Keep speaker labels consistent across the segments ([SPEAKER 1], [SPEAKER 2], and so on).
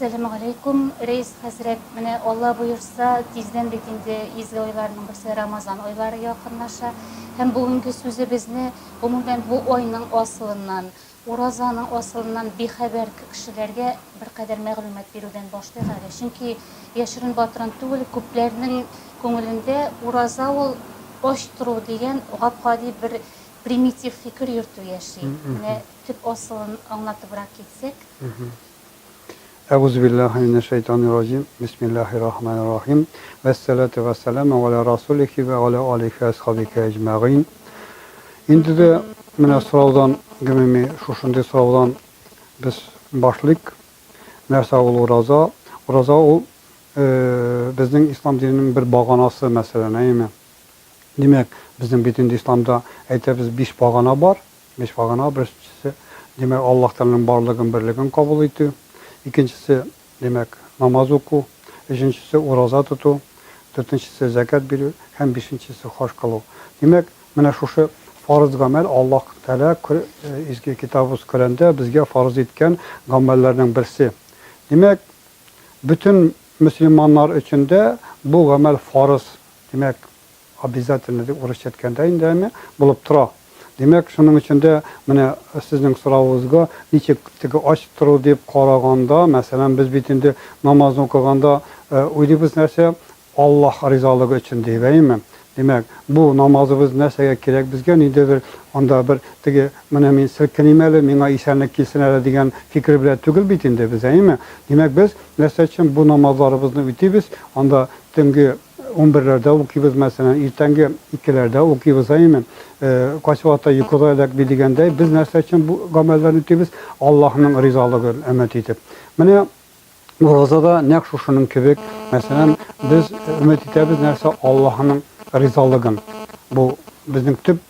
[SPEAKER 1] Әссәламегаләйкүм, Рәис хәзрәт. Менә Алла боерса, тиздән бит инде изге айларның берсе Рамазан айлары якынлаша. Һәм бүгенге сүзебезне, гомумән, бу айның асылыннан, уразаның асылыннан бихәбәр кешеләргә беркадәр мәгълүмат бирүдән башлыйк әле. Чөнки яшерен-батырын түгел, күпләрнең күңелендә ураза ул ач тору дигән гап-гади бер примитив фикер йөртү яши. Менә төп асылын аңлатыбрак китсәк.
[SPEAKER 2] Әгуз биллахи минәш шайтанир раҗим. Бисмиллахир рахманир рахим. Вәссәлату вәссәламу галә расулихи вә галә алихи вә асхабихи әҗмәгыйн. Инде дә менә сораудан, гомуми шушындый сораудан без башлыйк. Нәрсә ул ураза? Ураза ул безнең ислам диненең бер баганасы, мәсәлән, әйеме? Димәк, безнең бит инде исламда әйтәбез, биш багана бар. Биш багана, беренчесе, димәк, Аллаһ Тәгаләнең барлыгын, берлеген кабул итү. Икенчесе, димәк, намаз уку. Өченчесе, ураза тоту. Дүртенчесе, зәкят бирү һәм бишенчесе, хаҗ кылу. Димәк, менә шушы фарыз гамәл Аллаһ Тәгалә изге китабыбыз Коръәндә безгә фарыз иткән гамәлләрнең берсе. Димәк, бөтен мөселманнар өчен дә бу гамәл фарыз. Димәк, обязательно дип урысча әйткәндә инде әмма булып тора. Димәк, шуның өчен дә менә сезнең соравыгызга ничек теге ач тору дип караганда, мәсәлән, без бит инде намазны укыганда уйлыйбыз нәрсә, Аллаһ ризалыгы өчен дип, әйеме? Димәк, бу намазыбыз нәрсәгә кирәк безгә, ниндидер анда бер теге менә мин селкеним әле, миңа исәнлек килсен әле дигән фикер белән түгел бит инде без, әйеме? Димәк, без нәрсә өчен бу намазларыбызны үтибез, анда төнге унберләрдә укыйбыз, мәсәлән, иртәнге икеләрдә укыйбыз, әйеме? Кайсы вакытта йокыда эләкми дигәндәй, без нәрсә өчен бу гамәлләрне үтибез? Аллаһның ризалыгын өмет итеп. Менә ураза да нәкъ шушының кебек, мәсәлән, без өмет итәбез нәрсә? Аллаһның ризалыгын. Бу безнең төп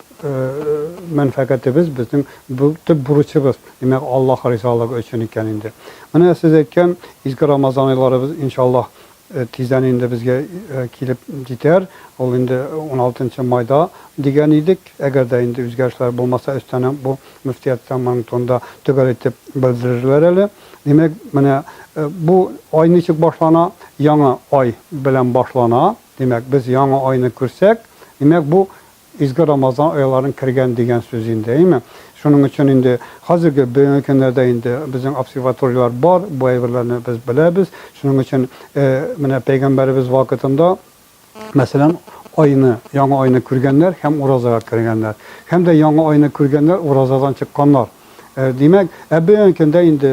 [SPEAKER 2] мәнфәгатебез, безнең бу төп бурычыбыз. Димәк, Аллаһ ризалыгы өчен икән инде. Менә сез әйткән изге Рамазан айларыбыз, иншаллаһ, Тиздән инде безгә килеп җитәр. Ул инде уналтынчы майда дигән идек. Әгәр дә инде үзгәрешләр булмаса, өстән бу мөфтияттән моның турында төгәл итеп белдерерләр әле. Димәк, менә бу ай ничек башлана? Яңа ай белән башлана. Димәк, без яңа айны күрсәк, димәк, бу Изге Рамазан айларын кергән дигән сүз инде, әйеме? Шуның өчен инде хәзерге бүгенге көннәрдә инде безнең обсерваторияләр бар, бу әйберләрне без беләбез. Шуның өчен менә пәйгамбәребез вакытында, мәсәлән, айны, яңа айны күргәннәр һәм уразага кергәннәр. Һәм дә яңа айны күргәннәр уразадан чыкканнар. Димәк, ә бүгенге көндә инде,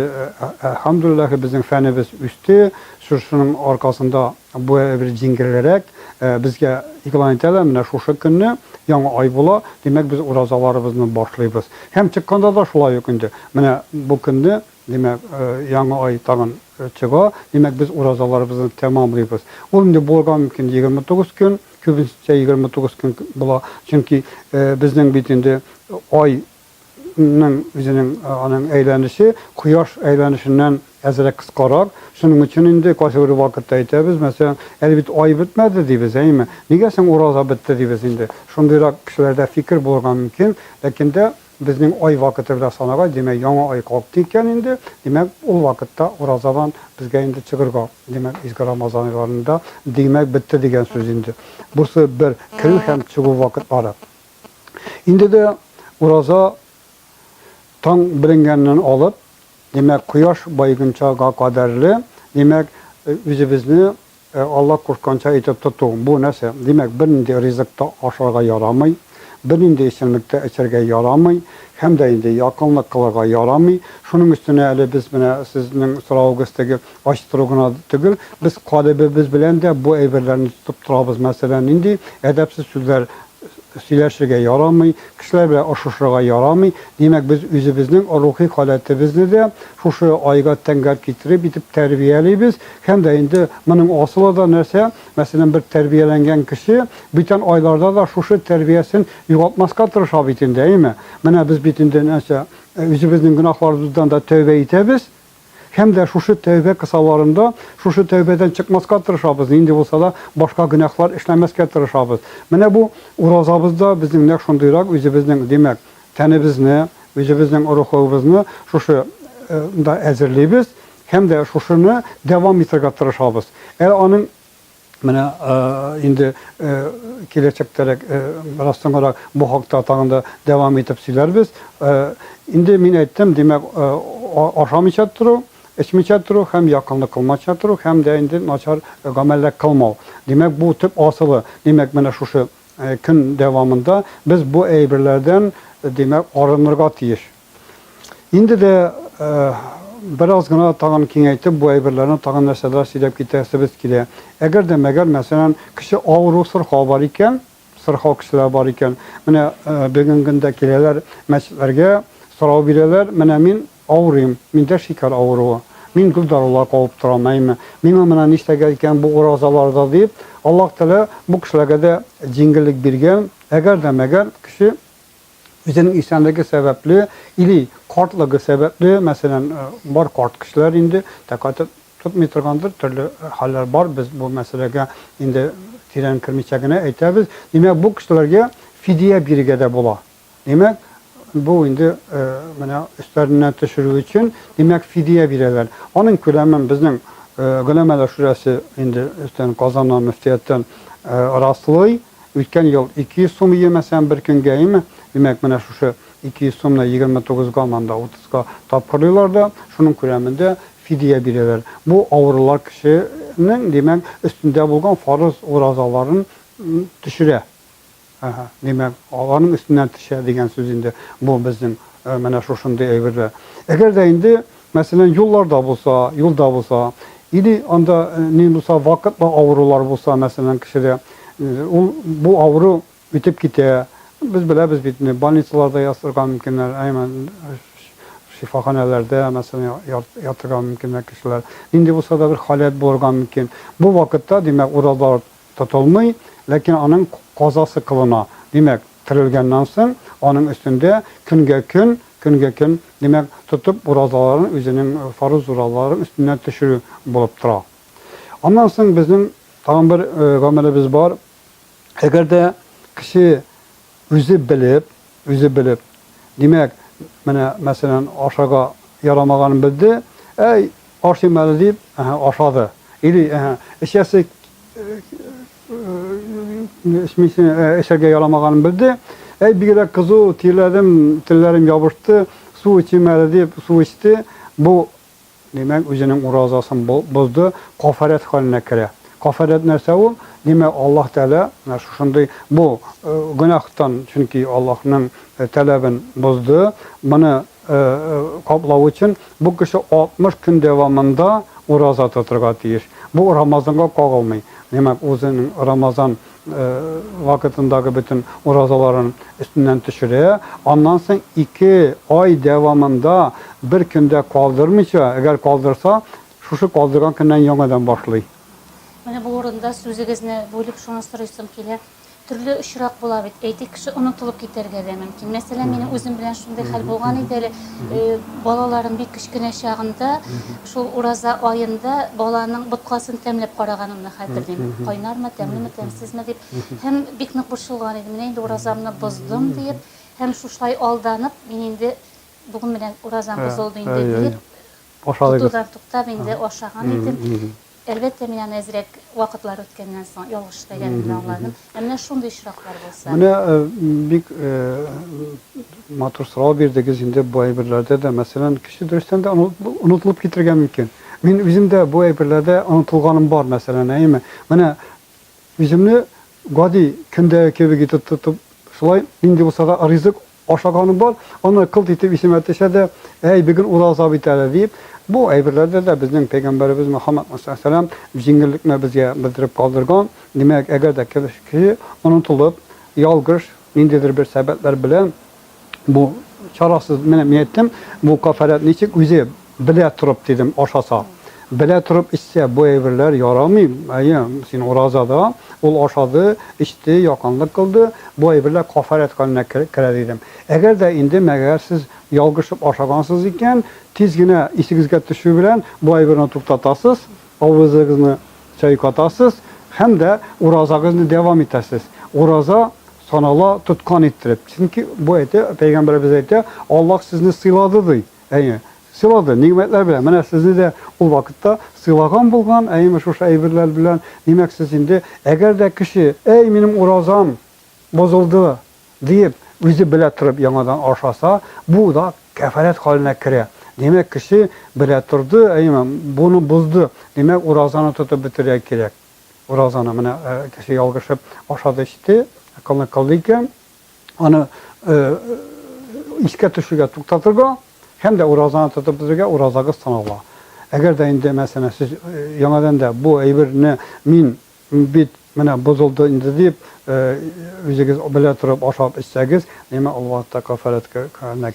[SPEAKER 2] әлхәмдүлилләһ, безнең фәнебез үсте, шушының аркасында Бу әйбер җиңелрәк. Безгә игълан итәләр, менә шушы көнне яңа ай була, димәк, без уразаларыбызны башлыйбыз. Һәм чыкканда да шулай ук инде. Менә бу көнне, димәк, яңа ай тагын чыга, димәк, без уразаларыбызны тәмамлыйбыз. Ул инде булырга мөмкин 29 көн, күбесенчә 29 көн була, чөнки безнең бит инде ай ның үзенең аның әйләнеше кояш әйләнешеннән әзрәк кыскарак. Шуның өчен инде кайсы бер вакытта әйтәбез, мәсәлән, әле бит ай бетмәде дибез, әйеме? Нигә соң ураза бетте дибез инде. Шундыйрак кешеләрдә фикер булырга мөмкин, ләкин дә безнең ай вакыты белән санагач, димәк, яңа ай калкты икән инде, димәк, ул вакытта уразадан безгә инде чыгырга, димәк, изге Рамазан айларында, димәк, бетте дигән сүз инде. Бусы бер керү һәм чыгу вакытлары. Инде дә ураза таң беленгәннән алып, димәк, кояш баегынчага кадәрле, димәк, үзебезне Алла кушканча итеп тоту. Бу нәрсә? Димәк, бернинди ризык та ашарга ярамый, бернинди эчемлек тә эчәргә ярамый, һәм дә инде якынлык кылырга ярамый. Шуның өстенә әле без менә сезнең соравыгыз теге ач тору гына түгел, без калебебез белән дә бу әйберләрне тотып торабыз. Мәсәлән, нинди әдәпсез сүзләр сөйләшергә ярамый, кешеләр белән оршышырга ярамый. Димәк, без үзебезнең рухи халәтебезне дә шушы айга тәңгәл китереп итеп тәрбиялибез. Һәм дә инде моның асылы да нәрсә? Мәсәлән, бер тәрбияләнгән кеше бүтән айларда да шушы тәрбиясен югалтмаска тырыша бит инде, әйеме? Менә без бит инде нәрсә, үзебезнең гөнаһларыбыздан да тәүбә итәбез. Һәм дә шушы тәүбә кысаларында шушы тәүбәдән чыкмаска тырышабыз, нинди булса да башка гөнаһлар эшләмәскә тырышабыз. Менә бу уразабыз да безнең нәкъ шундыйрак, үзебезнең, димәк, тәнебезне, үзебезнең рухыбызны шушы да әзерлибез. Һәм дә шушыны дәвам итәргә тырышабыз. Әле аның менә инде киләчәктәрәк, бераз соңрак бу хакта тагын да дәвам итеп сөйләрбез. Инде мин әйттем, димәк, ашамыйча тору, эчмичә тору һәм якынлык кылмача тору һәм дә инде начар гамәлләр кылмау. Димәк, бу төп асылы. Димәк, менә шушы көн дәвамында без бу әйберләрдән, димәк, арынырга тиеш. Инде дә бераз гына тагын киңәйтеп бу әйберләрне тагын нәрсәләр сөйләп китәсебез килә. Әгәр дә мәгәр, мәсәлән, кеше авыру, сырхау бар икән, сырхау кешеләр бар икән, менә бүгенге көндә киләләр мәчетләргә, сорау бирәләр, менә мин авырыйм, миндә шикәр авыруы, мин гел дарулар кабып торам, әйме, миңа менә нишләргә икән бу уразаларда дип, Аллаһ Тәгалә бу кешеләргә дә җиңеллек биргән, әгәр дә мәгәр кеше үзенең исәнлеге сәбәпле или картлыгы сәбәпле, мәсәлән, бар карт кешеләр инде, тәкать тотмый торгандыр, төрле хәлләр бар, без бу мәсьәләгә инде тирән кермичә генә әйтәбез. Димәк, бу кешеләргә фидия бирергә дә була. Димәк, бу инде менә өсләреннән төшерү өчен, димәк, фидия бирәләр. Аның күләмен безнең Голәмәләр шүрәсе инде өстән Казаннан мөфтияттән раслый. Үткән ел 200 сум ие, мәсәлән, бер көнгә, име? Димәк, менә шушы 200 сумны 29 га, монда 30 га тапкырлыйлар да, шуның күләмендә фидия бирәләр. Бу авырулар кешенең, димәк, өстендә булган фарыз уразаларын төшерә. Әһә, димәк, аларның өстеннән төшә дигән сүз инде бу безнең менә шушындый әйберләр. Әгәр дә инде, мәсәлән, юлларда булса, юлда булса, или анда ни булса, вакытлы авырулар булса, мәсәлән, кешедә, ул бу авыру үтеп китә. Без беләбез бит инде, больницаларда ятырга мөмкиннәр, әйме, шифаханәләрдә, мәсәлән, ятырга мөмкиннәр кешеләр. Нинди булса да бер халәт булырга мөмкин. Бу вакытта, димәк, уразалар тотылмый, ләкин аның казасы кылына. Димәк, терелгәннән соң, аның өстендә көнгә көн, көнгә көн, димәк, тотып уразаларын, үзенең фарыз уразаларын өстеннән төшерү булып тора. Аннан соң безнең тагын бер гамәлебез бар. Әгәр дә кеше үзе белеп, үзе белеп, димәк, менә, мәсәлән, ашарга ярамаганын белде, әй, ашыйм әле дип, әһә, ашады. Или, әһә, эчәсе эчмисен, эчәргә ярамаганын белде, әй, бигрәк кызу, тирләдем, телләрем ябышты, су эчим әле дип, су эчте. Бу Димәк, үзенең уразасын бозды, кафарәт хәленә керә. Кафарәт нәрсә ул? Димәк, Аллаһ Тәгалә менә шушындый бу гөнаһтан, чөнки Аллаһның таләбен бозды, моны каплау өчен бу кеше 60 көн дәвамында ураза тотырга тиеш. Бу Рамазанга кагылмый. Димәк, үзенең Рамазан вакытындагы бөтен уразаларын өстеннән төшерә. Аннан соң 2 ай дәвамында бер көн дә калдырмыйча, әгәр калдырса, шушы калдырган көннән яңадан башлый.
[SPEAKER 1] Менә бу урында сүзегезне бүлеп шуны сорыйсым килә. Төрле очрак була бит. Әйтик, кеше онытылып китәргә дә мөмкин. Мәсәлән, минем үзем белән шундый хәл булган иде әле. Балаларым бик кечкенә чагында, шул ураза аенда баланың боткасын тәмләп караганымны хәтерлим. Кайнармы, тәмлеме, тәмсезме дип. Һәм бик нык борчылган идем. Менә инде уразамны боздым диеп. Һәм шушылай алданып, мин инде бүген менә уразам бозылды инде диеп, тотудан туктап инде ашаган идем. Әлбәттә, мин аны әзрәк вакытлар үткәннән соң ялгыш эшләгәнемне аңладым. Ә менә шундый очраклар булса?
[SPEAKER 2] Менә бик матур сорау бирдегез инде бу әйберләрдә дә. Мәсәлән, кеше дөрестән дә онытылып китергә мөмкин. Мин үзем дә бу әйберләрдә онытылганым бар, мәсәлән, әйеме? Менә үземне гади көндәге кебек итеп тотып, шулай нинди булса да ризык Ашаганым бар, аны кылт итеп исемә төшә дә, әй, бүген ураза бит әле, дип, бу әйберләрдә дә безнең пәйгамбәребез Мөхәммәд саллаллаһу җиңеллекне безгә белдереп калдырган. Димәк, әгәр дә кеше онытылып, ялгыш, ниндидер бер сәбәпләр белән бу чарасыз, менә мин әйттем, бу кафарәт ничек үзе Белә торып, дидем, ашаса. Белә торып эчсә, бу әйберләр ярамый. Әйе, син уразада, ул ашады, эчте, якынлык кылды, бу әйберләр кафарәт хәленә керә, дидем. Әгәр дә инде мәгәр сез ялгышып ашагансыз икән, тиз генә исегезгә төшү белән бу әйберне туктатасыз, авызыгызны чайкатасыз һәм дә уразагызны дәвам итәсез. Ураза санала тоткан иттереп. Чөнки бу әйтә, пәйгамбәребез әйтә, Аллаһ сезне сыйлады, ди. Әйе. Сыйлады, нигъмәтләр белән. Менә сезне дә ул вакытта сыйлаган булган, әйеме, шушы әйберләр белән. Димәк, сез инде, әгәр дә кеше, әй, минем уразам бозылды, диеп, үзе белә торып яңадан ашаса, бу да кәфарәт хәленә керә. Димәк, кеше белә торды, әйеме, буны бозды. Димәк, уразаны тотып бетерергә кирәк. Уразаны менә кеше ялгышып ашады, эчте, кылны кылды икән, аны искә төшүгә туктатырга һәм дә уразаны тотып бетерергә, уразагыз санала. Әгәр дә инде, мәсәлән, сез яңадан да бу әйберне мин бит менә бозылды инде дип, үзегез белә торып ашап эчсәгез, димәк, ул вакытта кафарәт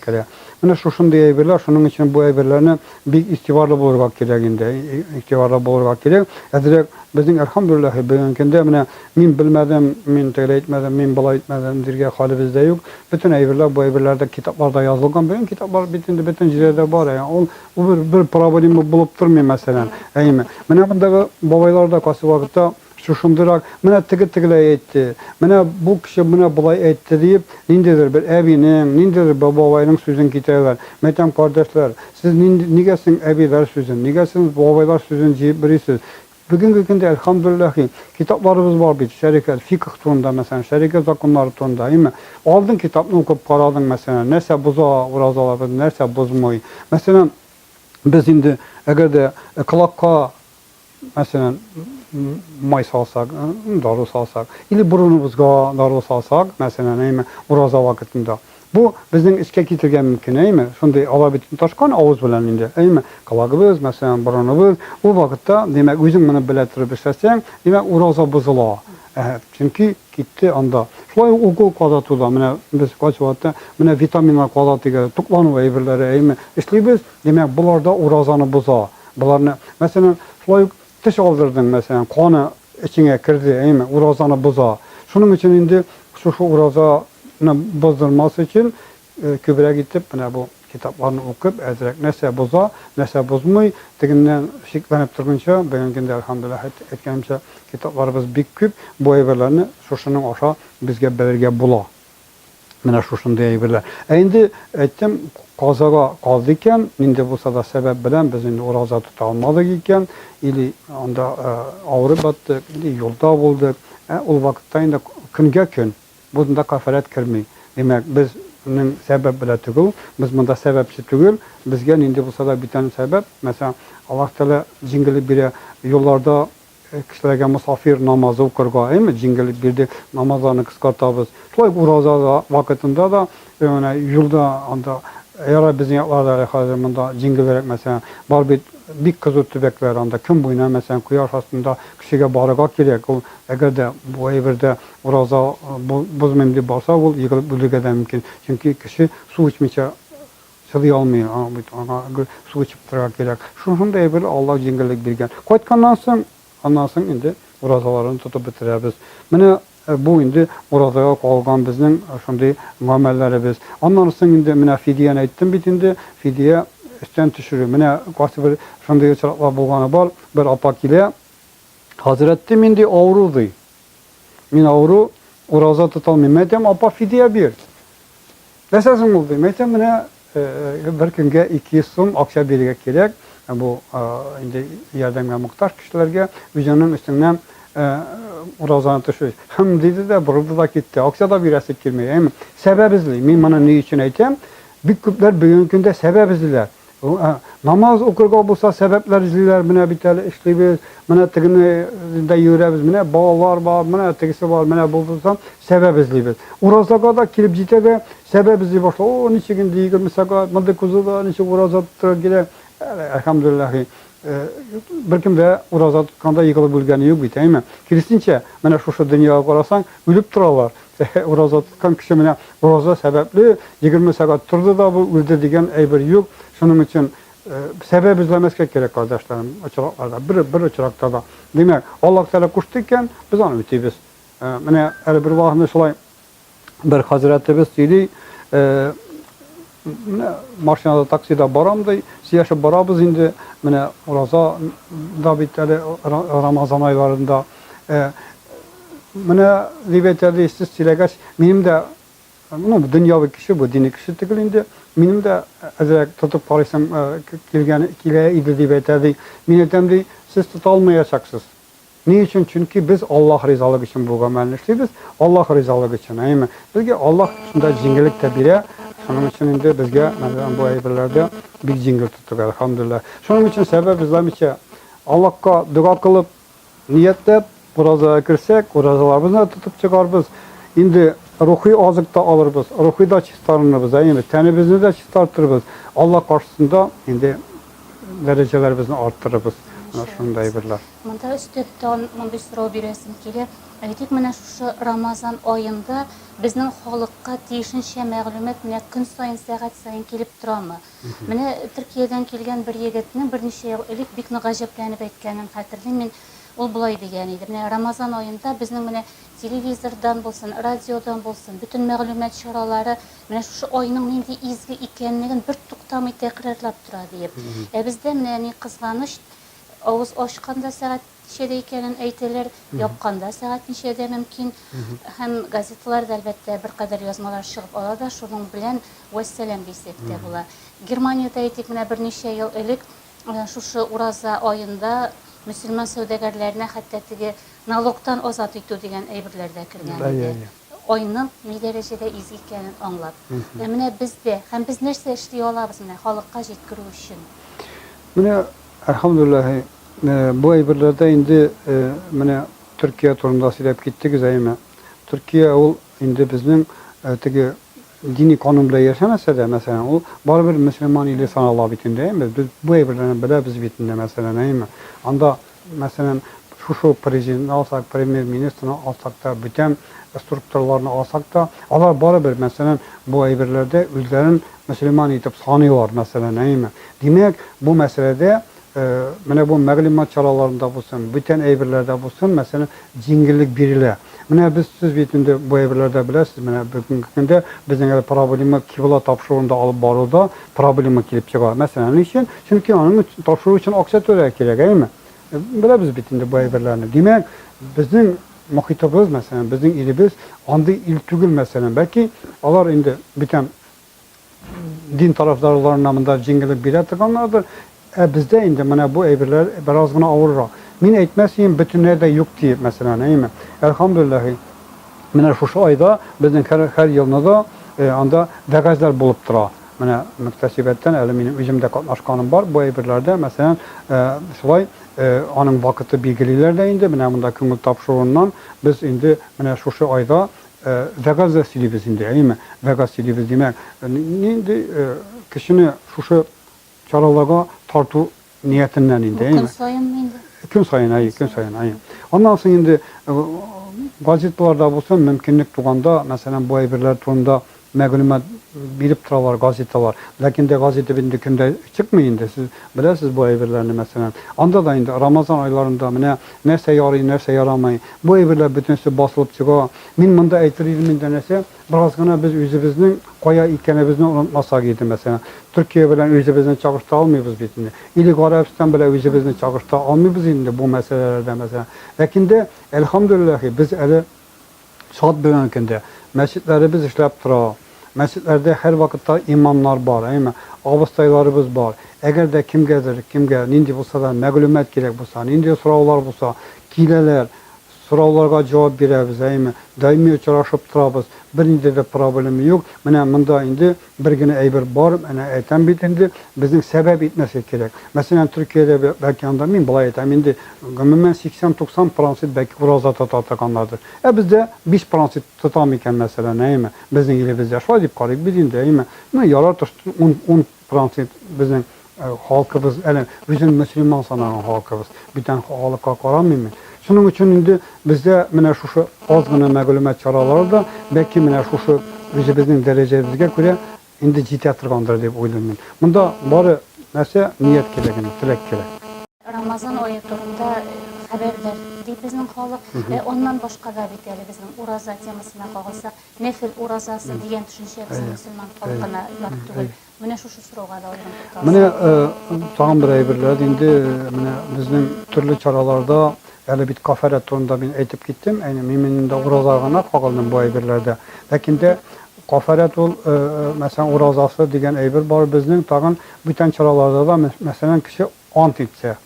[SPEAKER 2] керә. Менә шушындый әйберләр, шуның өчен бу әйберләрне бик игътибарлы булырга кирәк инде, игътибарлы булырга кирәк. Әзрәк безнең, әлхәмдүлилләһи, бүгенге көндә менә мин белмәдем, мин тегеләй итмәдем, мин болай итмәдем диргә хәлебез дә юк. Бөтен әйберләр, бу әйберләр дә китапларда язылган. Бүген китаплар бит инде бөтен җирдә дә бар. Ул бер, бер проблема булып тормый, мәсәлән. Әйеме? Менә мондагы бабайлар да кайсы вакытта Шушындыйрак, менә теге тегеләй әйтте, менә бу кеше менә болай әйтте диеп, ниндидер бер әбинең, ниндидер бер бабайның сүзен китерәләр. Мәйтәм, кардәшләр, сез нинди, нигә соң әбиләр сүзен, нигә сез бабайлар сүзен җыеп йөрисез? Бүгенге көндә, әлхәмдүлилләһи, китапларыбыз бар бит, шәригать, фикһ турында, мәсәлән, шәригать законнары турында, әйеме? Алдың китапны укып карадың, мәсәлән, нәрсә боза уразаларыбыз, нәрсә бозмый. Мәсәлән, без инде, әгәр дә колакка Мәсәлән, май салсак, дару салсак, или борыныбызга дару салсак, мәсәлән, әйме, ураза вакытында. Бу безнең эчкә китергә мөмкин, әйме? Шундый алар бит ташкан авыз белән инде, әйме? Колагыбыз, мәсәлән, борыныбыз. Ул вакытта, димәк, үзең моны белә торып эшләсәң, димәк, ураза бозыла. Чөнки китте анда. Шулай ук укол кадату да, менә без кайсы вакытта менә витаминнар кадатыйк, туклану әйберләре, әйме, эшлибез, димәк, болар да уразаны боза. Боларны, мәсәлән, шулай ук теш алдырдың, мәсәлән, каны эчеңә керде, әйеме, уразаны боза. Шуның өчен инде шушы уразаны боздырмас өчен күбрәк итеп менә бу китапларны укып, әзрәк нәрсә боза, нәрсә бозмый, тегеннән шикләнеп торгынча, бүгенге көндә, әлхәмдүлилләһ, әйткәнемчә, китапларыбыз бик күп, бу әйберләрне шушының аша безгә белергә була. Менә шушындый әйберләр. Ә инде, әйттем, казага калды икән, нинди булса да сәбәп белән без инде ураза тота алмадык икән, или анда авырып баттык, или юлда булдык. Ә ул вакытта инде көнгә көн, бу монда кафарәт керми. Димәк, безнең сәбәп белән түгел, без монда сәбәпче түгел, безгә нинди булса да бүтән сәбәп, мәсәлән, Аллаһ Тәгалә җиңеллек бирә, юлларда Кешеләргә мосафир намазы укырга, әйме, җиңеллек бирде, намазларны кыскартабыз. Шулай ук ураза да вакытында да, менә юлда анда, ярар, безнең якларда әле хәзер монда җиңелрәк, мәсәлән, бар бит бик кызу төбәкләр, анда көн буена, мәсәлән, кояш астында кешегә барырга кирәк. Ул әгәр дә бу әйбердә ураза бозмыйм дип барса, ул егылып үлергә дә мөмкин. Чөнки кеше су эчмичә Чыдый алмый, аңа бит аңа гел су эчеп торырга кирәк. Шушындый әйбер Алла җиңеллек биргән. Кайтканнан соң, аннан соң инде уразаларын тотып бетерәбез. Менә бу инде уразага калган безнең шундый гамәлләребез. Аннан соң инде менә фидияне әйттем бит инде, фидия өстән төшерү. Менә кайсы бер шундый очраклар булганы бар, бер апа килә, хәзрәт ди, мин ди авыру ди. Мин авыру, ураза тота алмыйм. Мин әйтәм, апа, фидия бир. Нәрсә соң ул, дим. Әйтәм, менә бер көнгә 200 сум акча бирергә кирәк. Бу инде ярдәмгә мохтаҗ кешеләргә үзеңнең өстеңнән уразаны төшерү. Хм, диде дә, борылды да китте. Акча да бирәсе килми. Әйме, сәбәп эзли. Мин моны ни өчен әйтәм? Бик күпләр бүгенге көндә сәбәп эзлиләр. Намаз укырга булса сәбәпләр эзлиләр, менә бит әле эшлибез, менә тегене дә йөрәбез, менә балалар бар, менә тегесе бар, менә бу булса сәбәп эзлибез. Уразага да килеп җитә дә сәбәп эзли башлый. О, ничек инде 20 сәгать, мондый кузуда ничек ураза тотырга кирәк? Әлхәмдүлилләһи, беркем дә ураза тотканда егылып үлгәне юк бит, әйме? Киресенчә, менә шушы дөньяга карасаң, үлеп торалар. Ураза тоткан кеше менә ураза сәбәпле 20 сәгать торды да бу үлде дигән әйбер юк. Шуның өчен сәбәп эзләмәскә кирәк, кардәшләрем, очракларда, бер, бер очракта да. Димәк, Аллаһ Тәгалә кушты икән, без аны үтибез. Менә әле бер вакытны шулай бер хәзрәтебез сөйли, менә машинада, таксида барам ди, сөйләшеп барабыз инде, менә ураза да бит әле Рамазан айларында. Менә, дип әйтә, ди, сез сөйләгәч, минем дә ну, дөньяви кеше бу, дини кеше түгел инде. Минем дә әзрәк тотып карыйсым килгән, килә иде дип әйтә ди. Мин әйтәм ди, сез тота алмаячаксыз. Ни өчен? Чөнки без Аллаһ ризалыгы өчен бу гамәлне эшлибез, Аллаһ ризалыгы өчен, әйеме? Безгә Аллаһ шунда җиңеллек тә бирә, шуның өчен инде безгә менә бу әйберләрдә бик җиңел тоттык, әлхәмдүлилләһ. Шуның өчен сәбәп эзләмичә, Аллаһка дога кылып, ниятләп, уразага керсәк, уразаларыбызны да тотып чыгарбыз. Инде рухи азык та алырбыз, рухи да чистарынырбыз, әйеме? Тәнебезне дә чистартырбыз. Аллаһ каршысында инде дәрәҗәләребезне арттырырбыз. Менә шундый әйберләр.
[SPEAKER 1] Монда өстәп тагын мондый сорау бирәсем килә. Әйтик, менә шушы Рамазан аенда безнең халыкка тиешенчә мәгълүмат менә көн саен, сәгать саен килеп торамы? Менә Төркиядән килгән бер егетнең берничә ел элек бик нык гаҗәпләнеп әйткәнен хәтерлим мин. Ул болай дигән иде, Менә Рамазан аенда безнең менә телевизордан булсын, радиодан булсын, бөтен мәгълүмат чаралары менә шушы айның нинди изге икәнлеген бертуктамый тәкрарлап тора, диеп. Ә бездә менә ни кызганыч, Авыз ачканда сәгать ничәдә икәнен әйтәләр, япканда сәгать ничәдә мөмкин. Һәм газеталарда, әлбәттә, беркадәр язмалар чыгып ала да, шуның белән вәссәлам дисәк тә була. Германиядә, әйтик, менә берничә ел элек шушы ураза аенда мөселман сәүдәгәрләренә хәтта теге налогтан азат итү дигән әйберләр дә кергән иде. Айның ни дәрәҗәдә изге икәнен аңлап. Ә менә бездә, һәм без нәрсә эшли алабыз менә халыкка җиткерү өчен?
[SPEAKER 2] Менә, әлхәмдүлилләһи, бу әйберләрдә инде менә Төркия турында сөйләп киттегез, әйеме? Төркия ул инде безнең теге дини канун белән яшәмәсә дә, мәсәлән, ул барыбер мөселман иле санала бит инде, әйеме? Без бу әйберләрне беләбез бит инде, мәсәлән, әйеме? Анда, мәсәлән, шушы ук президентны алсак, премьер-министрны алсак та, бүтән структураларны алсак та, алар барыбер, мәсәлән, бу әйберләрдә үзләрен мөселман итеп саныйлар, мәсәлән, әйеме? Димәк, бу мәсьәләдә менә бу мәгълүмат чараларында булсын, бүтән әйберләрдә булсын, мәсәлән, җиңеллек бирелә. Менә без, сез бит инде бу әйберләрдә беләсез, менә бүгенге көндә безнең әле проблема кибла тапшыруында алып баруда проблема килеп чыга. Мәсәлән, ни өчен? Чөнки аның тапшыру өчен акча түләргә кирәк, әйеме? Беләбез бит инде бу әйберләрне. Димәк, безнең мохитыбыз, мәсәлән, безнең илебез андый ил түгел, мәсәлән. Бәлки, алар инде бүтән дин тарафдарларына монда җиңеллек бирә торганнардыр. Ә бездә инде менә бу әйберләр бераз гына авыррак. Мин әйтмәс идем, бөтенләй дә юк диеп, мәсәлән, әйеме? Әлхәмдүлилләһи, менә шушы айда безнең һәр, һәр елны да анда вәгазьләр булып тора. Менә мөхтәсибәттән әле минем үзем дә катнашканым бар бу әйберләрдә. Мәсәлән, шулай аның вакыты билгелиләр дә инде, менә монда күңел тапшыруыннан без инде менә шушы айда вәгазь дә сөйлибез инде, әйеме? Вәгазь сөйлибез, димәк, нинди кешене шушы чараларга тарту ниятеннән инде, әйеме?
[SPEAKER 1] Бу көн саенмы инде?
[SPEAKER 2] Көн саен, әйе, көн саен, әйе. Аннан соң инде газеталарда булсын, мөмкинлек туганда, мәсәлән, бу әйберләр турында мәгълүмат биреп торалар газеталар. Ләкин дә газета бит инде көн дә чыкмый инде, сез беләсез бу әйберләрне, мәсәлән. Анда да инде Рамазан айларында менә нәрсә ярый, нәрсә ярамый, бу әйберләр бөтенесе басылып чыга. Мин монда әйтер идем инде нәрсә, бераз гына без үзебезнең кая икәнебезне онытмасак иде, мәсәлән. Төркия белән үзебезне чагыштыра алмыйбыз бит инде. Или Гарәбстан белән үзебезне чагыштыра алмыйбыз инде бу мәсьәләләрдә, мәсәлән. Ләкин дә, әлхәмдүлилләһи, без әле Шат бүгенге көндә. Мәчетләребез эшләп тора. Мәчетләрдә һәрвакытта имамнар бар, әйеме? Абыстайларыбыз бар. Әгәр дә кемгәдер, кемгә нинди булса да мәгълүмат кирәк булса, нинди сораулар булса, киләләр, сорауларга җавап бирәбез, әйеме? Даими очрашып торабыз. Бернинди дә проблема юк. Менә монда инде Бер генә әйбер бар, әнә әйтәм бит инде, безнең сәбәп итмәскә кирәк. Мәсәлән, Төркиядә бәлки анда, мин болай әйтәм инде, гомумән 80-90 процент бәлки ураза тота торганнардыр. Ә бездә 5 процент тота микән, мәсәлән, әйеме? Безнең илебездә шулай дип карыйк без инде, әйеме? Ну, ярар, 10 10 процент безнең халкыбыз, әле үзен мөселман санаган халкыбыз. Бүтән халыкка карамыйм мин. Шуның өчен инде бездә менә шушы аз гына мәгълүмат чаралары да, бәлки менә шушы үзебезнең дәрәҗәбезгә күрә инде җитә торгандыр дип уйлыйм мин. Монда бары нәрсә, ният кирәк инде, теләк кирәк.
[SPEAKER 1] Рамазан ае турында хәбәрдәр, ди безнең халык. Ә аннан башка да бит әле безнең ураза темасына кагылсак, нәфел уразасы дигән төшенчә безнең мөселман халкына ят түгел. Менә шушы сорауга да аерым тукталсак.
[SPEAKER 2] Менә тагын бер әйберләр инде, менә безнең төрле чараларда, әле бит кафарәт турында мин әйтеп киттем, әйе, мин инде ураза гына кагылдым бу әйберләрдә. Ләкин дә Кафарәт ул, мәсәлән, уразасы дигән әйбер бар безнең, тагын бүтән чараларда да, мәсәлән, кеше ант итсә,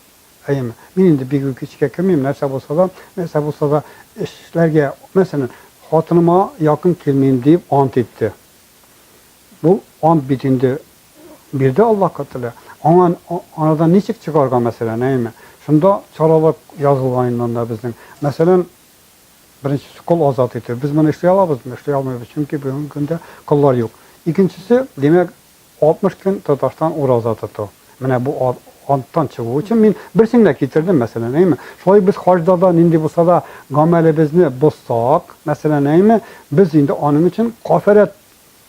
[SPEAKER 2] әйеме? Мин инде бик үк эчкә кермим, нәрсә булса да, нәрсә булса да эшләргә, мәсәлән, хатыныма якын килмим дип ант итте. Бу ант бит инде бирде Аллаһка Тәгалә. Аңа анадан ничек чыгарга, мәсәлән, әйеме? Шунда чаралар язылган инде анда безнең. Мәсәлән, Беренчесе, кол азат итү. Без моны эшли алабызмы? Эшли алмыйбыз, чөнки бүгенге көндә коллар юк. Икенчесе, димәк, 60 көн тоташтан ураза тоту. Менә бу анттан чыгу өчен мин берсен генә китердем, мәсәлән, әйеме? Шулай без хаҗда да нинди булса да гамәлебезне бозсак, мәсәлән, әйеме, без инде аның өчен кафәрәт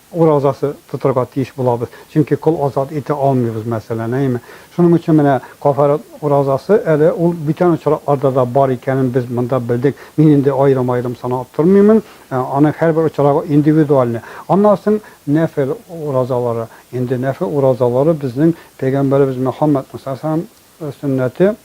[SPEAKER 2] уразасы тотырга тиеш булабыз, чөнки кол азат итә алмыйбыз, мәсәлән, әйеме? Шуның өчен менә кафарат уразасы әле ул бүтән очракларда да бар икәнен без монда белдек. Мин инде аерым-аерым санап тормыймын, аның һәрбер очрагы индивидуальный. Аннан соң нәфел уразалары. Инде нәфел уразалары безнең пәйгамбәребез Мөхәммәд саллаллаһу алейһи сөннәте.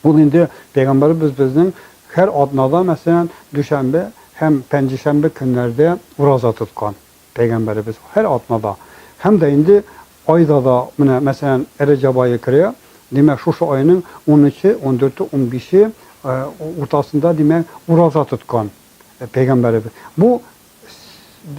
[SPEAKER 2] Ул инде пәйгамбәребез безнең һәр атнада, мәсәлән, дүшәмбе һәм пәнҗешәмбе көннәрдә ураза тоткан пәйгамбәребез һәр атнада. Һәм дә инде айда да менә, мәсәлән, Рәҗәб ае керә, димәк, шушы айның унөче, ундүрте, унбише уртасында, димәк, ураза тоткан пәйгамбәребез. Бу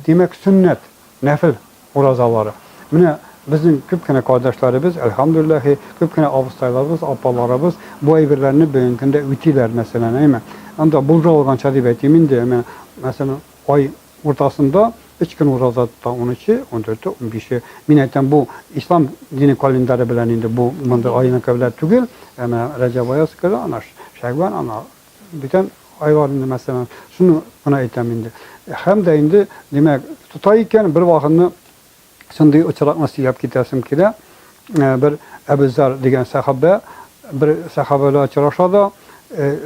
[SPEAKER 2] Димәк, сөннәт, нәфел уразалары. Менә безнең күп кенә кардәшләребез, әлхәмдүлилләһи, күп кенә абыстайларыбыз, апаларыбыз бу әйберләрне бүгенге көндә үтиләр, мәсәлән, әйме. Анда булдыра алганча дип әйтим инде, әмма, мәсәлән, ай уртасында өч көн ураза тота, унөче, ундүрте, унбише. Мин әйтәм, бу ислам дине календаре белән инде бу мондый айныкы белән түгел, ә менә Рәҗәб ае керә, ана Шәгъбан, ана Бүтән айлар инде, мәсәлән, шуны гына әйтәм инде. Һәм дә инде, димәк, тота икән, бер вакытны шундый очракны сөйләп китәсем килә. Бер Әбүзәр дигән сәхабә, бер сәхабә белән очраша да,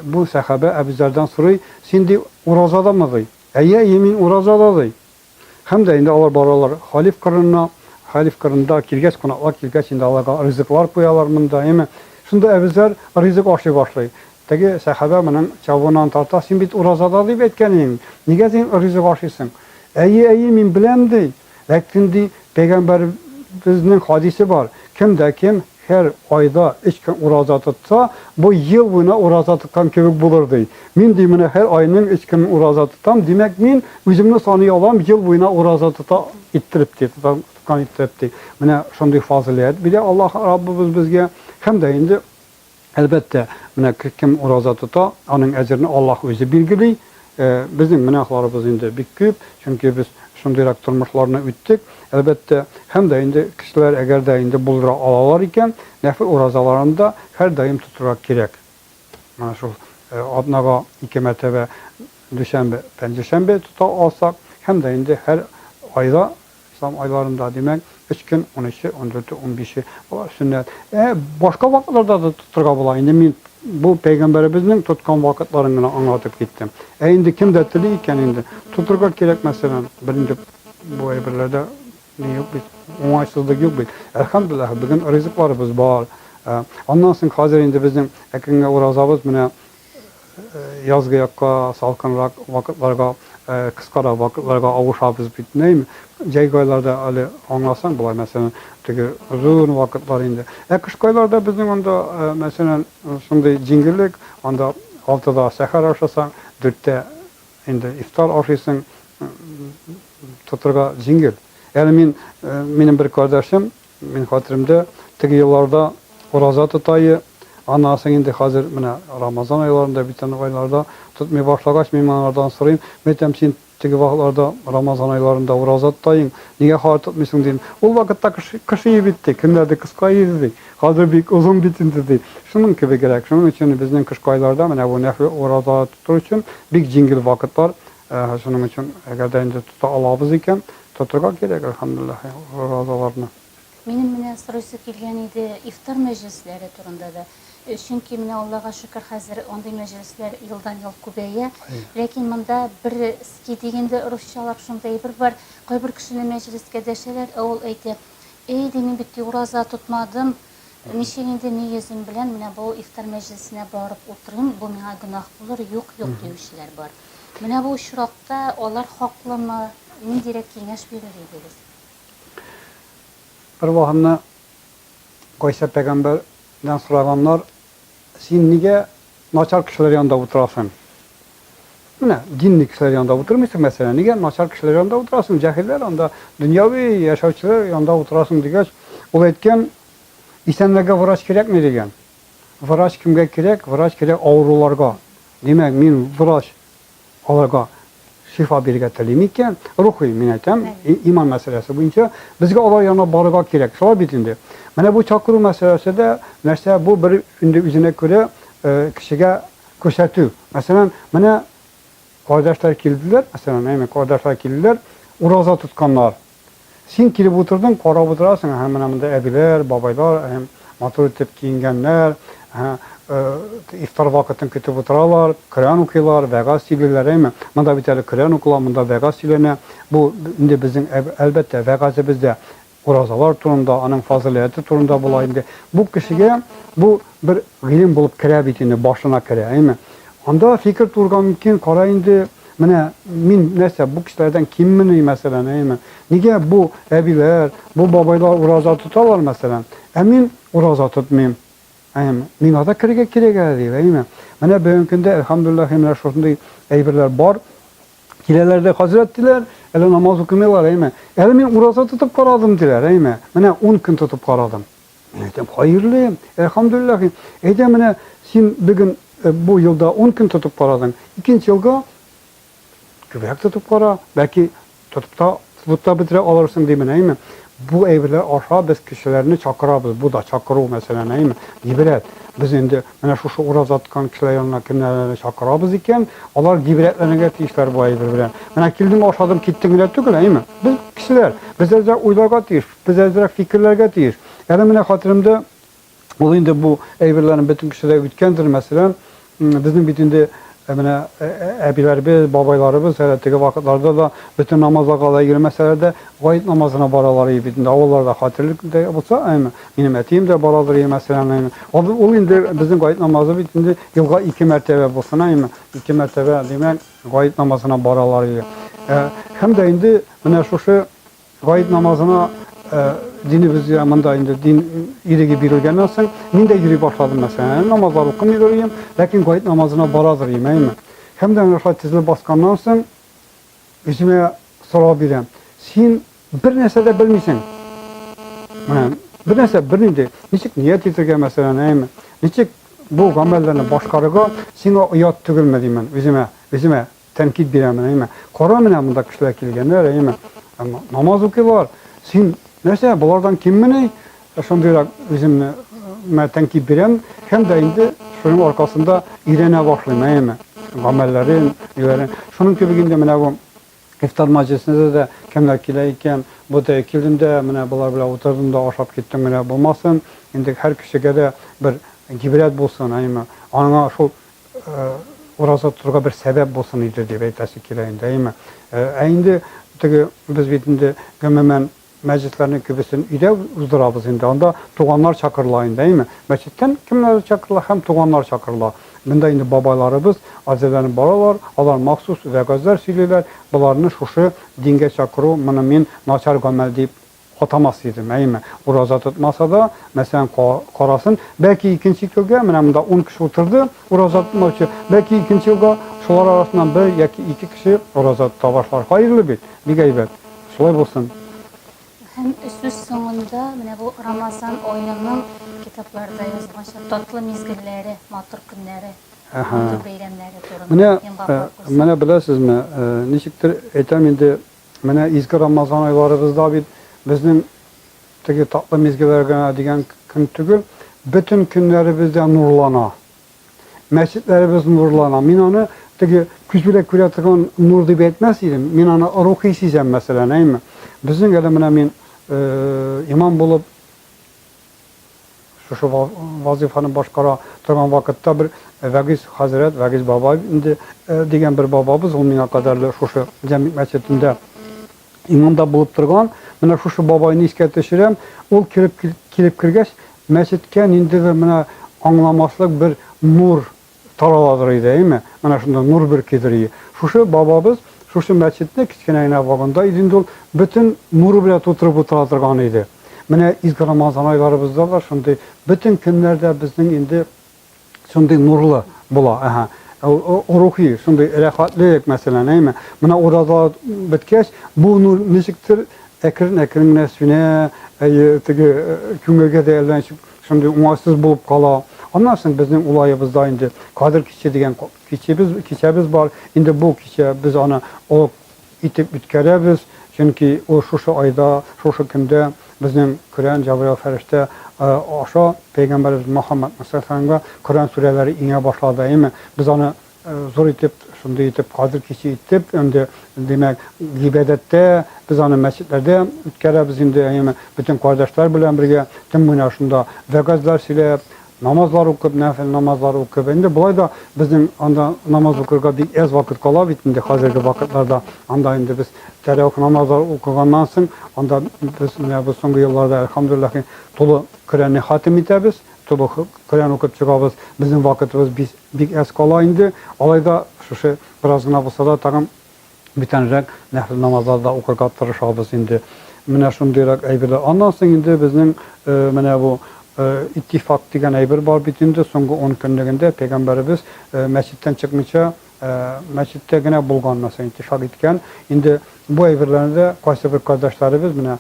[SPEAKER 2] бу сәхабә Әбүзәрдән сорый, син ди уразадамы ди? Әйе, әйе, мин уразада ди. Һәм дә инде алар баралар халиф кырына. Халиф кырында килгәч, кунаклар килгәч, инде аларга ризыклар куялар монда, әйеме? Шунда Әбүзәр ризык ашый башлый. Теге сәхабә моның чабуыннан тарта, син бит уразада дип әйткән идең, нигә син ризык ашыйсың? Әйе, әйе, мин беләм, ди. Ләкин, ди, пәйгамбәребезнең хадисе бар, кем дә кем һәр айда өч көн ураза тотса, бу ел буена ураза тоткан кебек булыр, ди. Мин, ди, менә һәр айның өч көнен ураза тотам, димәк, мин үземне саный алам, ел буена ураза тота иттереп, ди, тоткан иттереп, ди. Менә шундый фазыйләт бирә Аллаһ Раббыбыз безгә. Һәм дә инде, әлбәттә, менә кем ураза тота, аның әҗерен Аллаһ үзе билгели. Безнең гөнаһларыбыз инде бик күп, чөнки без шундыйрак тормышларны үттек, әлбәттә. Һәм дә инде кешеләр әгәр дә инде булдыра алалар икән, нәфел уразаларын да һәрдаим тотырга кирәк. Менә шул атнага ике мәртәбә дүшәмбе, пәнҗешәмбе тота алсак, һәм дә инде һәр айда Ислам айларында, димәк, өч көн, унөче, ундүрте, унбише, болар сөннәт. Ә башка вакытларда да тотырга була. Инде мин бу пәйгамбәребезнең тоткан вакытларын гына аңлатып киттем. Ә инде кем дә тели икән инде, тотырга кирәк, мәсәлән, бернинди бу әйберләрдә ни юк бит, уңайсызлык юк бит. Әлхәмдүлилләһ, бүген ризыкларыбыз бар. Аннан соң хәзер инде безнең әкренләп уразабыз менә язгы якка, салкынрак вакытларга, кыскарак вакытларга авышабыз бит, нәйме? Җәйге айларда әле аңласаң болай, мәсәлән, теге озын вакытлар инде. Ә кышкы айларда безнең анда, мәсәлән, шундый җиңеллек, анда алтыда сәхәр ашасаң, дүрттә инде ифтар ашыйсың, тотырга җиңел. Әле мин, минем бер кардәшем, Мин хәтеремдә, теге елларда ураза тотае, аннан соң инде хәзер менә Рамазан айларында, бүтән айларда тотмый башлагач, мин моңардан сорыйм, мин әйтәм, син теге вакытларда Рамазан айларында ураза тотаең, нигә хәзер тотмыйсың, дим. Ул вакытта кыш, кыш ие бит, ди, көннәр дә кыска иде, ди. Хәзер бик озын бит инде, ди. Шуның кебегрәк. Шуның өчен безнең кышкы айларда менә бу нәфел ураза тоту өчен бик җиңел вакытлар. Шуның өчен әгәр дә инде тота алабыз икән, Тотырга кирәк, әлхәмдүлилләһ, уразаларны.
[SPEAKER 1] Минем менә сорыйсы килгән иде ифтар мәҗлесләре турында да. Чөнки менә Аллага шөкер, хәзер андый мәҗлесләр елдан-ел күбәя. Ләкин монда бер ски дигәндә русчалап шундый әйбер бар. Кайбер кешене мәҗлескә дәшәләр, ә ул әйтә, Әй, ди, мин бит ди ураза тотмадым. Ничек инде ни йөзем белән менә бу ифтар мәҗлесенә барып утырыйм, бу миңа гөнаһ булыр, юк, юк диючеләр бар. Менә бу очракта алар хаклымы? ниндирәк киңәш бирер идегез?
[SPEAKER 2] Бер вакытны Гайсә пәйгамбәрдән сораганнар, Син нигә начар кешеләр янында утырасың? Менә динле кешеләр янында утырмыйсың, мәсәлән, нигә начар кешеләр янында утырасың? Җаһилләр анда, дөньяви яшәүчеләр янында утырасың дигәч, ул әйткән, Исәннәргә врач кирәкми дигән. Врач кемгә кирәк? Врач кирәк авыруларга. Димәк, мин врач аларга шифа бирергә телим икән, рухи, мин әйтәм, иман мәсьәләсе буенча, безгә алар янына барырга кирәк. Шулай бит инде. Менә бу чакыру мәсьәләсе дә нәрсә, бу бер инде үзенә күрә кешегә күрсәтү. Мәсәлән, менә кардәшләр килделәр, мәсәлән, әйме, кардәшләр килделәр, ураза тотканнар. Син килеп утырдың, карап утырасың, әһә, менә монда әбиләр, бабайлар, әһә, матур итеп киенгәннәр, әһә, ифтар вакытын көтеп утыралар, Коръән укыйлар, вәгазь сөйлиләр, әйме? Монда бит әле Коръән укыла, монда вәгазь сөйләнә. Бу инде безнең, әлбәттә, вәгазебез дә уразалар турында, аның фазыйләте турында була инде. Бу кешегә бу бер гыйлем булып керә бит инде, башына керә, әйме? Анда фикер туырга мөмкин, кара инде, менә мин нәрсә, бу кешеләрдән киммени, мәсәлән, әйеме? Нигә бу әбиләр, бу бабайлар ураза тоталар, мәсәлән, ә мин ураза тотмыйм? Әйеме? Миңа да керергә кирәк әле, дип, әйеме? Менә бүгенге көндә, әлхәмдүлилләһ, менә шушындый әйберләр бар. Киләләр дә, хәзрәт, диләр, әле намаз укымыйлар, әйеме? Әле мин ураза тотып карадым, диләр, әйеме? Менә 10 көн тотып карадым. Мин әйтәм, хәерле, әлхәмдүлилләһ. Әйдә менә син бүген бу елда 10 көн тотып карадың, икенче елга күбрәк тотып кара, бәлки тотып та, тотып та бетерә алырсың димен, әйеме? Бу әйберләр аша без кешеләрне чакырабыз, бу да чакыру, мәсәлән, әйеме? Гыйбрәт. Без инде менә шушы ураза тоткан кешеләр янына кемнәрне чакырабыз икән, алар гыйбрәтләнергә тиешләр бу әйбер белән. Менә килдең, ашадың, киттең генә түгел, әйеме? Без кешеләр, без әзрәк уйларга тиеш, без әзрәк фикерләргә тиеш. Әле менә хәтеремдә, ул инде бу әйберләрне бөтен кеше дә үткәндер, мәсәлән, безнең бит инде менә әбиләребез, бабайларыбыз әле теге вакытларда да бөтен намазларга да йөрмәсәләр дә, гает намазына баралар иде бит инде авылларда хәтерлек дә булса, әйме, минем әтием дә барадыр иде, мәсәлән, әйме. Ул, ул инде безнең гает намазы бит инде елга ике мәртәбә булсын, әйме, ике мәртәбә, димәк, гает намазына баралар иде. Һәм дә инде менә шушы Гает намазына динебезгә монда инде дин иреге бирелгәннән соң, мин дә йөри башладым, мәсәлән. Әле намазлар укымыйдыр идем, ләкин гает намазына барадыр идем, әйеме? Һәм дә менә шулай тезелеп басканнан соң, үземә сорау бирәм. Син бер нәрсә дә белмисең. Менә бер нәрсә, бернинди. Ничек ният итергә, мәсәлән, әйеме? Ничек бу гамәлләрне башкарырга, сиңа оят түгелме, димен үземә, үземә. Тәнкыйть бирәмен, әйме. Кара менә монда кешеләр килгәннәр, әйме. Намаз укыйлар. Син нәрсә, болардан киммени? Шундыйрак үземне мә тәнкыйть бирәм һәм дә инде шуның аркасында өйрәнә башлыйм, әйме. Гамәлләрен, ниләрен. Шуның кебек инде менә бу ифтар мәҗлесендә дә кемнәр килә икән, бу да килдем дә, менә болар белән утырдым да ашап киттем генә булмасын. Инде һәр кешегә дә бер гыйбрәт булсын, әйме. Аңа шул ураза тотырга бер сәбәп булсын иде дип әйтәсе килә инде, әйеме? Ә инде теге без бит инде гомумән мәҗлесләрнең күбесен өйдә уздырабыз инде. Анда туганнар чакырыла инде, әйеме? Мәчеттән кемнәр чакырыла һәм туганнар чакырыла. Монда инде бабайларыбыз әзерләнеп баралар, алар махсус вәгазьләр сөйлиләр. Боларны шушы дингә чакыру, моны мин начар гамәл дип Атамас идем, әйеме? Ураза тотмаса да, мәсәлән, карасын, бәлки икенче елга, менә монда 10 кеше утырды, ураза тотмаучы, бәлки икенче елга шулар арасыннан бер яки ике кеше ураза тота башлар. Хәерле бит, бик әйбәт. Шулай булсын.
[SPEAKER 1] Һәм сүз соңында менә бу Рамазан аеның китапларда язылганча татлы мизгелләре, матур көннәре, матур бәйрәмнәре турында
[SPEAKER 2] Менә, менә беләсезме, ничектер әйтәм инде, Менә изге Рамазан айларыбызда бит безнең теге татлы мизгелләр генә дигән көн түгел, бөтен көннәребез дә нурлана. Мәчетләребез нурлана. Мин аны теге күз белән күрә торган нур дип әйтмәс идем. Мин аны рухи сизәм, мәсәлән, әйме. Безнең әле менә мин имам булып Шушы вазыйфаны башкара торган вакытта бер Вәгиз хәзрәт, Вәгиз бабай инде дигән бер бабабыз, ул миңа кадәрле шушы Җәмигъ мәчетендә имам да булып торган. Менә шушы бабайны искә төшерәм. Ул килеп килеп кергәч, мәчеткә ниндидер менә аңламаслык бер нур тараладыр иде, әйеме? Менә шунда нур бөркидер иде. Шушы бабабыз, Шушы мәчетне кечкенә генә вагонда иде инде ул, бөтен нуры белән тутырып утыра торган иде. Менә изге Рамазан айларыбызда да шундый, бөтен көннәр дә безнең инде шундый нурлы була. Әһә. Рухи, шундый рәхәтлек, мәсәлән, әйме? Менә ураза беткәч, бу нур ничектер әкрен-әкрен генә сүнә, әйе, теге күңелгә дә әллә ничек шундый уңайсыз булып кала. Аннан соң безнең ул аебызда инде Кадер киче дигән кичебез, кичәбез бар. Инде бу кичә без аны олы итеп үткәрәбез, чөнки ул шушы айда, шушы көндә безнең Коръән Җабраил фәрештә аша пәйгамбәребез Мөхәммәд саллаллаһу Коръән сүрәләре иңә башлады, әйеме? Без аны зур итеп, шундый итеп Кадер киче итеп, инде, димәк, гыйбадәттә, без аны мәчетләрдә үткәрәбез инде, әйеме? Бөтен кардәшләр белән бергә төн буена шунда вәгазьләр сөйләп, Намазлар укып, нәфел намазлар укып. Инде болай да безнең анда намаз укырга бик әз вакыт кала бит инде хәзерге вакытларда. Анда инде без тәравих намазлар укыганнан соң, анда без менә бу соңгы елларда, әлхәмдүлилләһ, тулы Коръәнне хатим итәбез, тулы Коръән укып чыгабыз. Безнең вакытыбыз бик әз кала инде. Алай да шушы бераз гына булса да тагын бүтәнрәк нәфел намазлар да укырга тырышабыз инде. Менә шундыйрак әйберләр. Аннан соң инде безнең менә бу иттифак дигән әйбер бар бит инде, соңгы ун көнлегендә пәйгамбәребез мәчеттән чыкмыйча мәчеттә генә булган, мәсәлән, иттифак иткән. Инде бу әйберләрне дә кайсы бер кардәшләребез, менә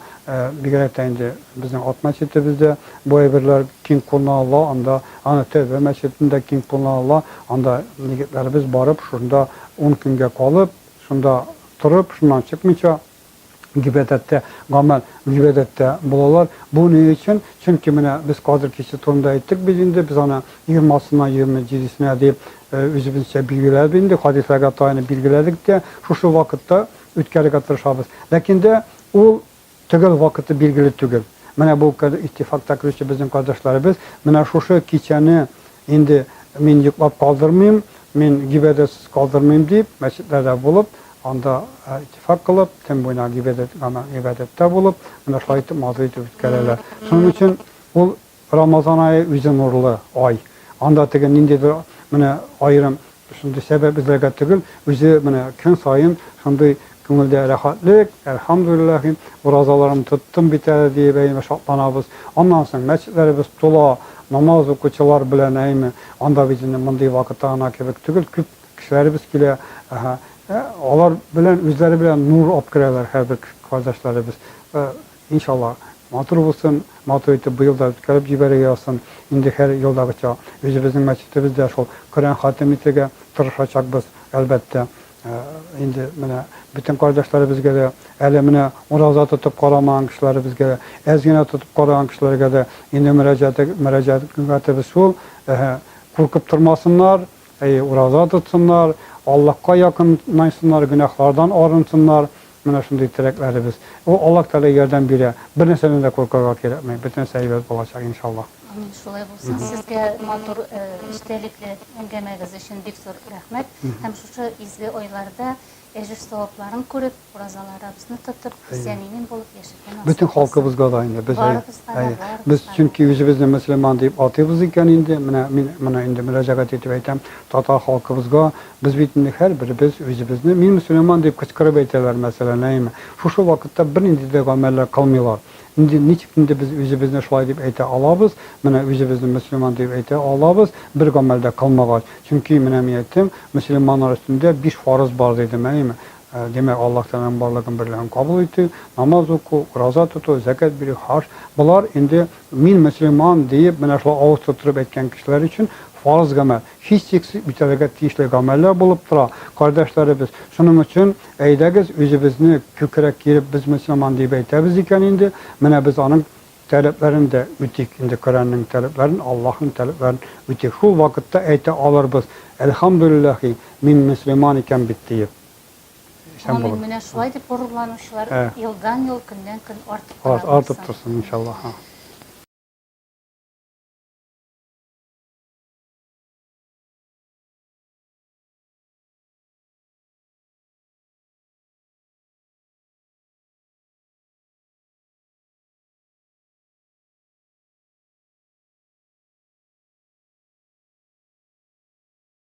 [SPEAKER 2] бигрәк тә инде безнең Ат мәчетебездә бу әйберләр киң кулланыла, анда аны Тәүбә мәчетендә киң кулланыла, анда егетләребез барып, шунда ун көнгә калып, шунда торып, шуннан чыкмыйча, гыйбадәттә, гамәл гыйбадәттә булалар. Бу ни өчен? Чөнки менә без Кадер киче турында әйттек бит инде, без аны егермасына, 27-сенә дип үзебезчә билгеләдек инде, хадисләргә таянып билгеләдек тә, шушы вакытта үткәрергә тырышабыз. Ләкин дә ул Төгәл вакыты билгеле түгел. Менә бу иттифакта керүче безнең кардәшләребез менә шушы кичәне инде мин йоклап калдырмыйм, мин гыйбадәтсез калдырмыйм дип, мәчетләрдә булып, анда иттифак кылып, төн буена гыйбадәт, гыйбадәттә булып, менә шулай итеп матур итеп үткәрәләр. Шуның өчен ул Рамазан ае үзе нурлы ай. Анда теге ниндидер менә аерым шундый сәбәп эзләргә түгел, үзе менә көн саен шундый күңелдә рәхәтлек, әлхәмдүлилләһи, уразаларымны тоттым бит әле диеп әйме шатланабыз. Аннан соң мәчетләребез тула, намаз укучылар белән әйме, анда бит инде мондый вакытта гына кебек түгел, күп кешеләребез килә. Әһә, алар белән үзләре белән нур алып керәләр һәрбер кардәшләребез. Иншалла, матур булсын, матур итеп быел да үткәреп җибәрергә язсын. Инде һәр елдагыча үзебезнең мәчетебездә шул Коръән хатим итәргә тырышачакбыз, әлбәттә. Инде менә бөтен кардәшләребезгә дә, әле менә ураза тотып карамаган кешеләребезгә дә, әз генә тотып караган кешеләргә дә инде мөрәҗәгатебез шул, куркып тормасыннар, әйе, ураза тотсыннар, Аллаһка якынайсыннар, гөнаһлардан арынсыннар. Менә шундый теләкләребез. Ул Аллаһ Тәгалә ярдәм бирә. Бер нәрсәдән дә куркырга кирәкми. Бөтен нәрсә әйбәт булачак, иншаллаһ.
[SPEAKER 1] Амин, шулай булсын. Сезгә матур, эчтәлекле әңгәмәгез өчен бик зур рәхмәт. Һәм шушы изге айларда әҗер-савапларын күреп, уразаларыбызны тотып, исән-имин булып яшәргә насыйп
[SPEAKER 2] Бөтен
[SPEAKER 1] булсын.
[SPEAKER 2] халкыбызга да инде без
[SPEAKER 1] Барыбызга да,
[SPEAKER 2] әйе. Без
[SPEAKER 1] барыбызга да.
[SPEAKER 2] чөнки үзебезне мөселман дип атыйбыз икән инде, менә мин моны инде мөрәҗәгать итеп әйтәм, татар халкыбызга, Без бит инде һәрберебез үзебезне мин мөселман дип кычкырып әйтәләр, мәсәлән, әйеме? Шушы вакытта бернинди дә гамәлләр кылмыйлар. Инде ничек инде без үзебезне шулай дип әйтә алабыз, менә үзебезне мөселман дип әйтә алабыз, бер гамәл дә кылмагач? Чөнки менә мин әйттем, мөселманнар өстендә биш фарыз бар дидем, әйеме? Димәк, Аллаһ Тәгаләнең барлыгын берлеген кабул итү, намаз уку, ураза тоту, зәкят бирү, хаҗ. Болар инде мин мөселман диеп менә шулай авыз тутырып әйткән кешеләр өчен фарыз гамәл. Һичшиксез үтәлергә тиешле гамәлләр булып тора, кардәшләребез. Шуның өчен, әйдәгез, үзебезне күкрәк киереп без мөселман диеп әйтәбез икән инде, менә без аның таләпләрен дә үтик инде, Коръәннең таләпләрен, Аллаһның таләпләрен үтик. Шул вакытта әйтә алырбыз, Әлхәмдүлилләһи, мин мөселман икән бит, диеп.
[SPEAKER 1] Исән Амин. Менә шулай дип горурланучылар елдан-ел, көннән-көн артып кына барсын.
[SPEAKER 2] Артып торсын, иншаллаһ.